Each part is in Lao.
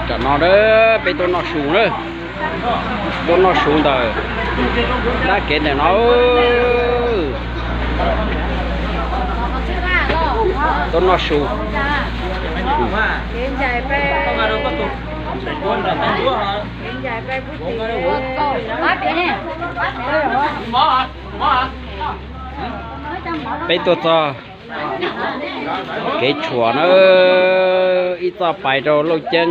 ຈະນອນເດີ ເປັນຕົວນອກສູງເດີ ຕົວນອກສູງເດີ ໜ້າເກັນແນ່ນອນເອີ ຕົວນອກສູງ ເປັນຕົວຕໍ່ ເກດຊົວນະ ອີ່ຕໍ່ໄປໂດໂລເຈັງ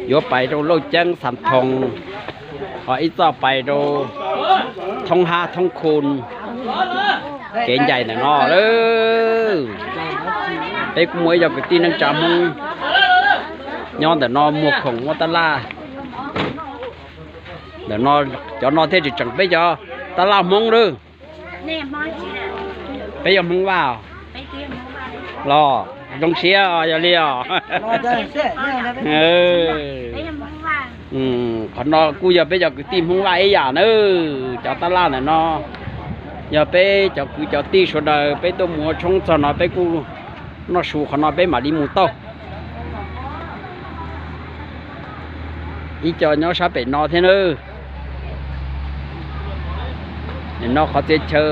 ໂຍໄປໂດໂລເຈັງສາມທົງ ພໍອີ່ຕໍ່ໄປໂດທົງຫ້າທົງຄູນ ເກນໃຫຍ່ນະເນາະເອີ ເປັກມວຍຢອກກະຕິໜຶ່ງຈາມຸງ ຍ້ອນແຕ່ນອໝວກຂອງມວຍຕະຫຼາດ ແຕ່ນອ ຈອນອເທດຈັ່ງເປັນຈອຕະຫຼາດມົງເດີ. ເປັນຫຍັງມຶງວ່າ ລໍ ຕ້ອງເຊຍ ຢ່າເລີຍ ເອີ ອືມ ຂະນອດກູຢ່າໄປຈອກກຶຕິມຶງວ່າອີ່ຫຍັງເອີ ຈາວຕະຫຼາດນະເນາະ ຢ່າໄປຈອກກຶຈອກຕິຊົນໃດ ໄປຕົວໝູຊົງຊອນເນາະ ໄປກູນອກສູຂະນອດໄປໝາລີໝູໂຕ ອີ່ຈອຍອຊາເປນນອເທເນີ ເນາະ ຂໍເຈຍເຊີ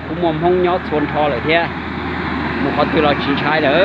ຜູ້ມວມຫ້ອງຍອດຊວນທໍເລີເທຍ ໝູຂໍຕື່ລອຊິງຊາຍເດີ.